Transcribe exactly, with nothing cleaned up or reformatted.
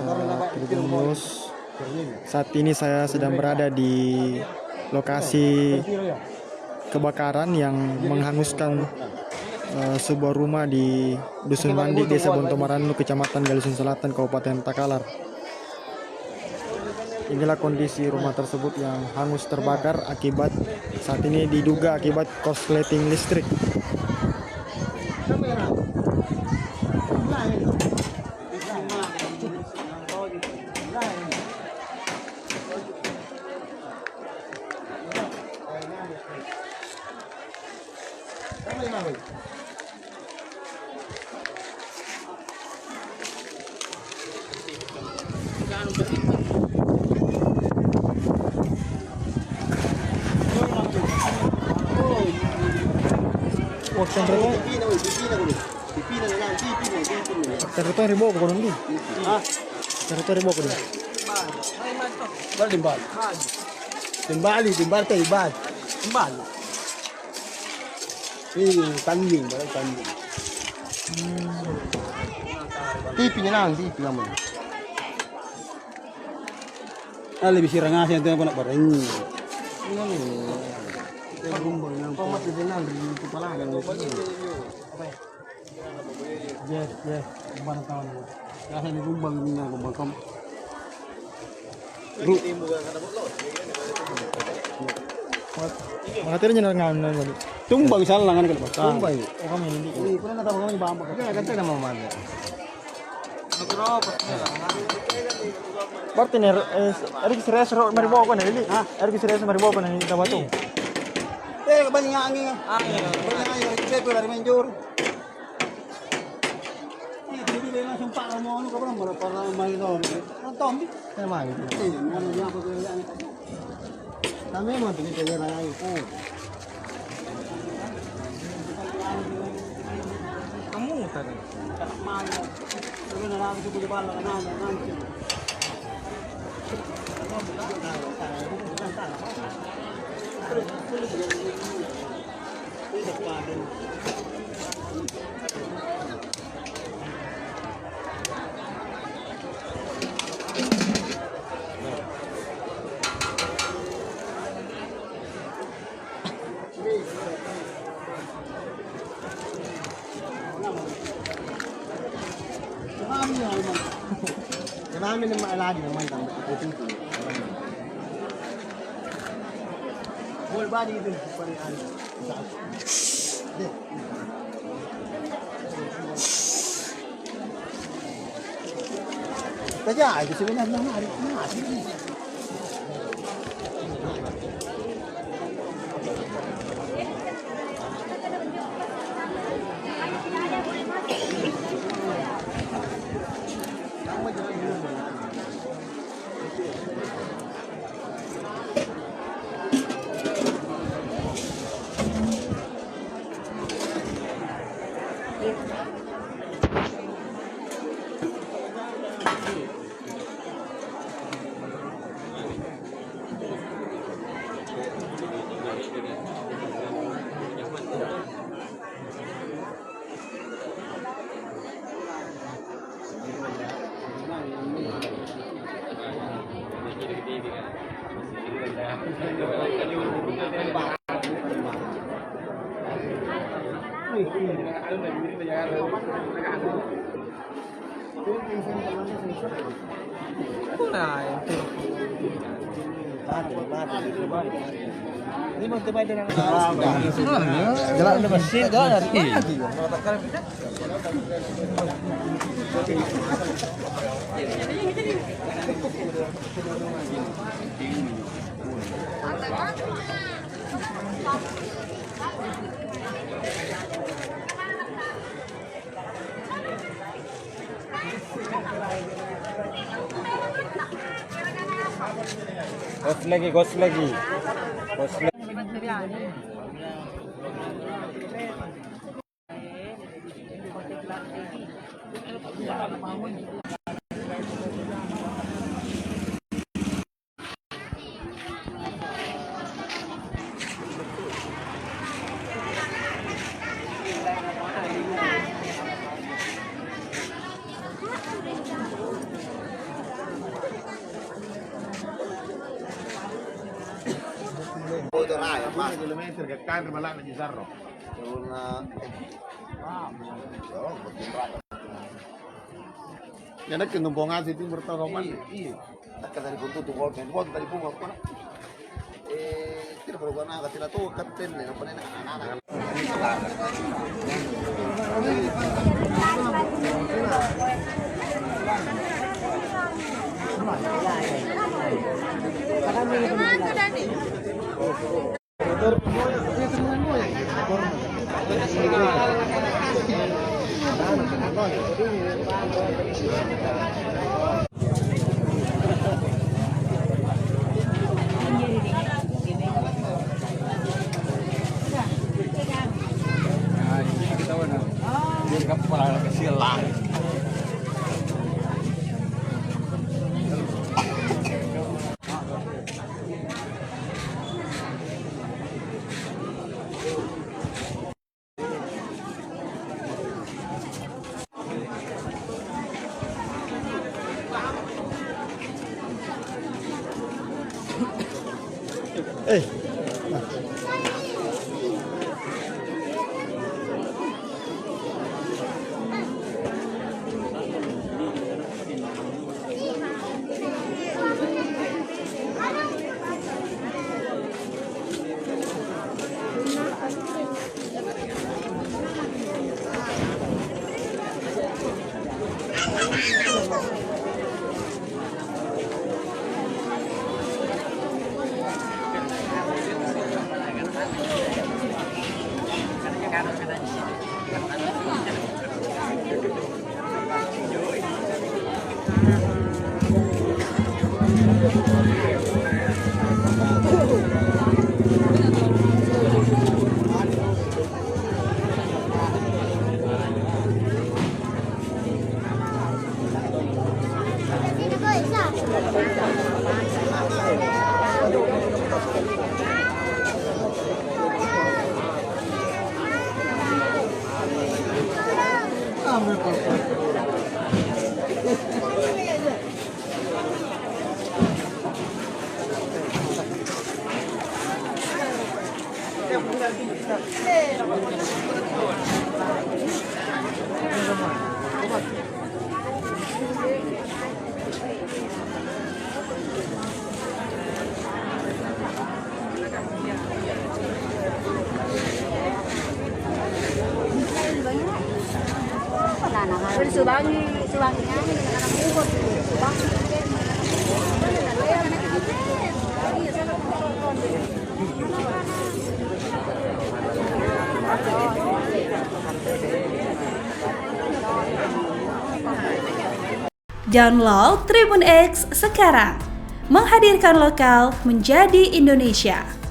Tribun News. Saat ini saya sedang berada di lokasi kebakaran yang menghanguskan, eh, sebuah rumah di Dusun Mandi, Desa Bontomarannu, Kecamatan Galesung Selatan, Kabupaten Takalar. Inilah kondisi rumah tersebut yang hangus terbakar akibat, saat ini diduga akibat korsleting listrik. Waktu itu, waktu itu ribo kodong di. Hah? Waktu itu ribo kodong. Bal timbal. Timbali, timbal teh ibal. Timbali. Ini tanding, baru tanding. Tipi nyenang, tipi kamu. Ah, lebih sirang ngasih itu apa nak bareng. Ini nih. Kau mati tenang di kepala kan. Yes, yes. Mana tahu. Biasa di Gombang ini, nah, Gombang kamu. Ru- Makatiri nyenang ngan tadi. Tumbang salah kan kalau bakal. Tumbang. Oh, kamu ini. Ini pernah tahu kamu bambak. Ya, kan saya mau mana. Berarti nih, eh, Erik Sires ro mari boko nih, Lili. Hah? Erik Sires mari boko nih, kita batu. Eh, banyak angin. Angin. Banyak angin, Erik Sires lari main jor. Iya, jadi dia langsung pak, mau anu, kapan mau para main dong. Nonton di. Saya main. Iya, mau anu, apa tuh, ya, anu. Kami mau tuh kita jalan aja, oh. Kamu tadi. Main. Terus ada aku tuh bala, nanya, nanya. Kami memang lagi memang tambah itu. Gol badi itu, parian. Deh. Taja aja sebenarnya, mari, mari. Jalan ada masjid, jalan ada. Gas lagi, gas lagi. Gas lagi. Ah, ya, Pak. Kilometer, ke kanre malah na cisarro. Karena, eh, ya, betul, Pak. Ya, nakke numpong ngasih timur tau kapan? Iya, iya. Nakke tadi pun tutup, pun tutup, tadi pun apa? Eh, tidak perlu gua naga, tidak tahu kapten nih, apa nih, anak-anak. Eh. Download Tribun X sekarang. Menghadirkan lokal menjadi Indonesia.